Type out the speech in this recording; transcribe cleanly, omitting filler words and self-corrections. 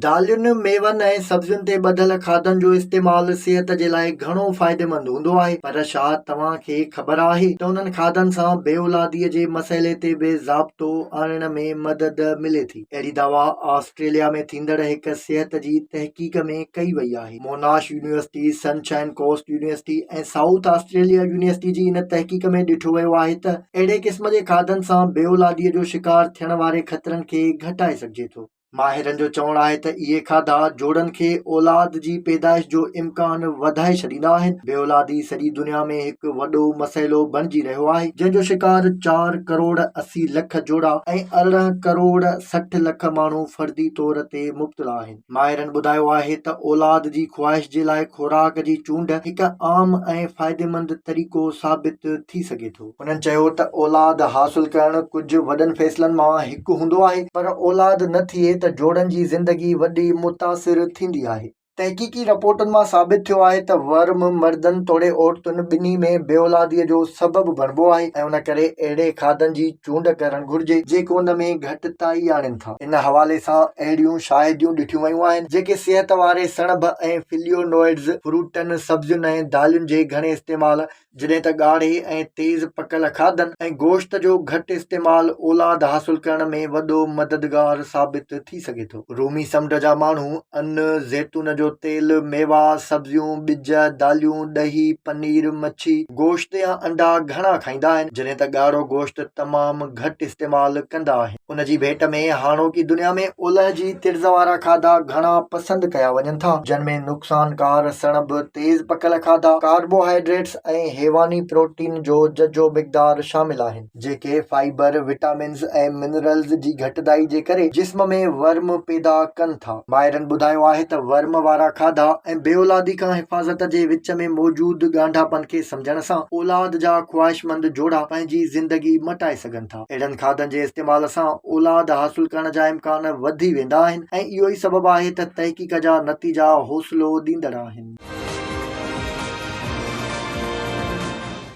دالين، ميون ۽ سبزين تي ٻڌل کاڌن جو استعمال صحت جي لاء گهڻو فائديمند هوندو آهي پر ڇا توهان کي خبر آهي ته انهن کاڌن سان بي اولادي جي مسئلي تي به ضابطو آڻڻ ۾ مدد ملي ٿي. اهڙي دعويٰ آسٽريليا ۾ ٿيندڙ هڪ صحت جي تحقيق ۾ ڪئي وئي آهي. Monash university, Sunshine Coast university ۽ South Australia university جي ان تحقيق ۾ ڏٺو ويو آهي ته اهڙي قسم جي کاڌن سان بي اولادي جو شڪار ٿيڻ واري خطرن کي گهٽائي سگهجي ٿو. ماهرن جو چوڻ آهي ته اهي کاڌا جوڙن کي اولاد جي پيدائش جو امڪان وڌائي ڇڏيندا آهن. بي اولادي سڄي دنيا ۾ هڪ وڏو مسئلو بڻجي رهيو آهي، جنهن جو شڪار چار ڪروڙ 80 لک جوڙا ۽ 18 ڪروڙ 60 لک ماڻهو فردي طور تي مبتلا آهن. ماهرن ٻڌايو آهي ته اولاد جي خواهش جي لاء خوراڪ جي چونڊ هڪ عام ۽ فائديمند طريقو ثابت ٿي سگهي ٿو. هنن چيو ته اولاد حاصل ڪرڻ ڪجهه وڏن فيصلن مان هڪ هوندو آهي پر اولاد نه ٿئي ته جوڙن جي زندگي وڏي متاثر ٿيندي آهي. تحقيقي رپورٽن مان ثابت ٿيو آهي ته ورم مردن توڙي عورتن ٻنهي ۾ بي اولادي جو سبب بڻبو آهي ۽ ان ڪري اهڙي کاڌن جي چونڊ ڪرڻ گهرجي جيڪي ان ۾ گهٽتائي آڻين ٿا. ان حوالي سان اهڙيون شاهديون ڏٺيون ويون آهن جيڪي صحت واري سڻڀ ۽ فليونوئڊز فروٽن، سبزين ۽ دالين جي گهڻي استعمال جڏهن ته ڳاڙهي ۽ تيز پڪل کاڌن ۽ گوشت جو گهٽ استعمال اولاد حاصل ڪرڻ ۾ وڏو مددگار ثابت ٿي سگهي ٿو. رومي سمنڊ جا ماڻهو ان، زيتون جو تيل، ميوا، سبزيون، ٻج، داليون، ڏهي، پنير، مڇي، گوشت يا انڊا گهڻا کائيندا آهن، جڏهن ته ڳاڙهو گوشت تمام گهٽ استعمال ڪندا آهن. ان جي ڀيٽ ۾ هاڻوڪي دنيا ۾ اولهه جي طرز وارا کاڌا گهڻا پسند ڪيا وڃن ٿا، جن ۾ نقصانڪار سڻڀ، تيز پڪل کاڌا، ڪاربوهائيڊريٽس ۽ حيواني پروٽين جو ججهو مقدار شامل آهن، جيڪي فائبر، وٽامنز ۽ منرلز جي گهٽتائي جي ڪري جسم ۾ ورم پيدا ڪن ٿا. ماهرن ٻڌايو آهي ته ورم وارا کاڌا ۽ بي اولادي کان حفاظت جي وچ ۾ موجود ڳانڍاپن کي سمجهڻ سان اولاد جا خواهشمند جوڙا پنهنجي زندگي مٽائي سگهن ٿا. اهڙن کاڌن جي استعمال سان اولاد حاصل ڪرڻ جا امڪان وڌي ويندا آهن ۽ اهو ئي سبب آهي ته تحقيق جا نتيجا حوصلو ڏيندڙ آهن.